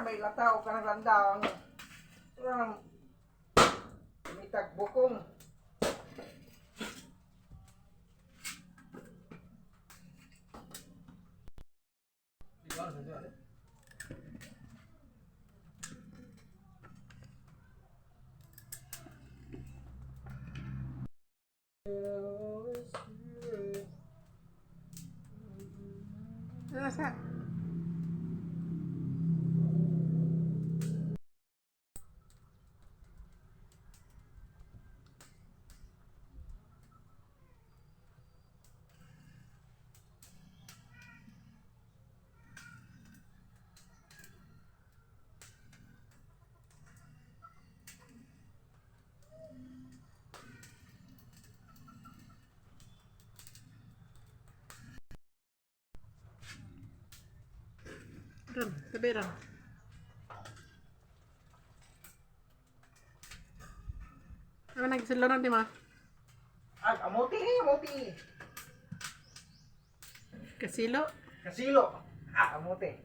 May lataw ka ng landang. Parang mitag bukong. Ano sa? Ron, tabi ron. Ano nagsilunan di ma? Ay, amuti eh, amuti. Kasilo. Kasilo. Ah, amuti.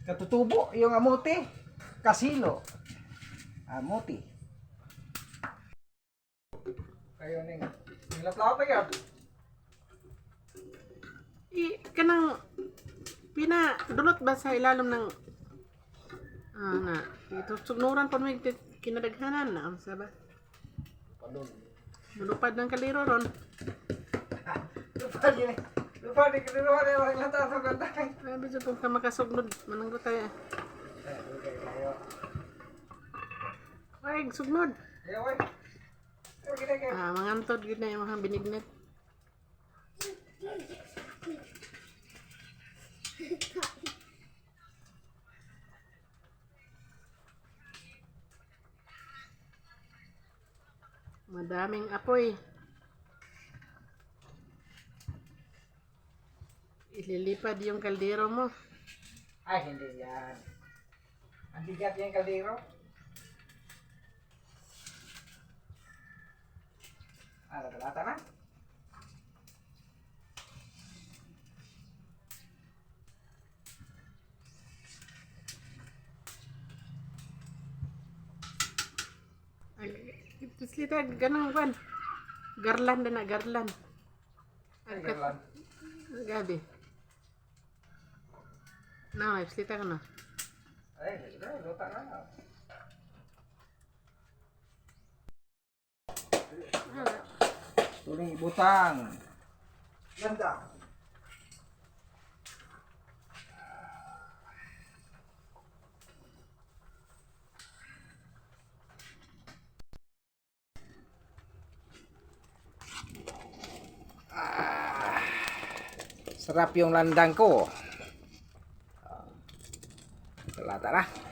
Katutubo yung amuti. Kasilo. Amuti. Kayo ning nilaplaw pa yan. I, kanang pina dulot ba sa ilalom ng na ito sugnuran po may kinadaghanan na ang saba. Palun. Mulupad ng kaliro ron. Lupad yun eh. Lupad yung kaliruan eh. Walang lata sa ganda. Ay, medyo kung ka makasugnod, mananggo tayo. Eh, okay, kayo. Ay, sugnod. Kayo, wey. Okay, okay. Ah, mga antod, gid na yung mga binignit. Madaming apoy. Ililipad yung kaldero mo. Ay, hindi yan. Ang bigat yung kaldero. Ah, lata na. Ay, Islita, ganang kwan. Garland na na, garland. Ay, garland. Gabi. Na, islita ka na. Ay, luta na. Tuling ibutang. Ganda. Ah, sarap yung landang ko. Talata na.